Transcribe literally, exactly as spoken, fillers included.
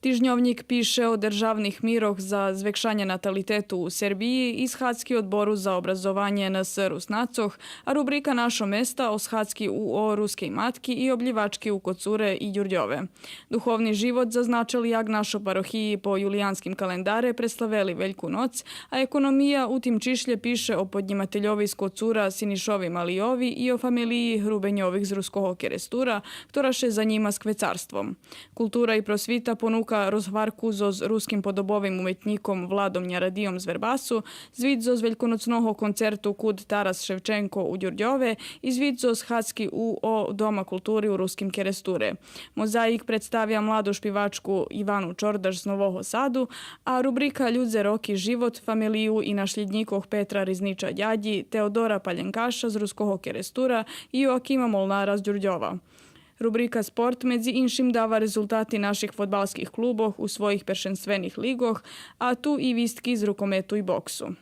Тижньовнїк пише о державних мирох за звекшанє наталитету у Сербиї и схадзки Одбору за образованє Н С Руснацох, а рубрика Нашо места о схадзки У О Рускей матки и облївачки у Коцуре и Дюрдьове. Духовни живот зазначел як нашо парохиї по юлиянским календаре преславели Вельку ноц, а економия у тим чишлє пише о поднїмательови з Коцура Синишови Малийови и о фамелиї Грубеньових з Руского Керестура, котра ше занїма сквецарством. Култура и просвита понука розгварку зоз руским подобовим уметнїком Владом Нярадийом з Вербасу, звит зоз вельконоцного концерту Куд Тарас Шевченко у Дюрдьове и звит зоз схадзки У О Дома култури у Руским Керестуре. Мозаїк представя младу шпивачку Ивану Чордаш з Нового Саду, а рубрика Людзе, роки, живот, фамелию и нашлїднїкох Петра Ризнича Дядї, Теодора Палєнкаша з Руского Керестура и Йоакима Молнара з Дюрдьова. Рубрика Спорт, медзи иншим, дава резултати наших фодбалских клубох у своїх першенствених лиґох, а ту и вистки з рукомету и боксу.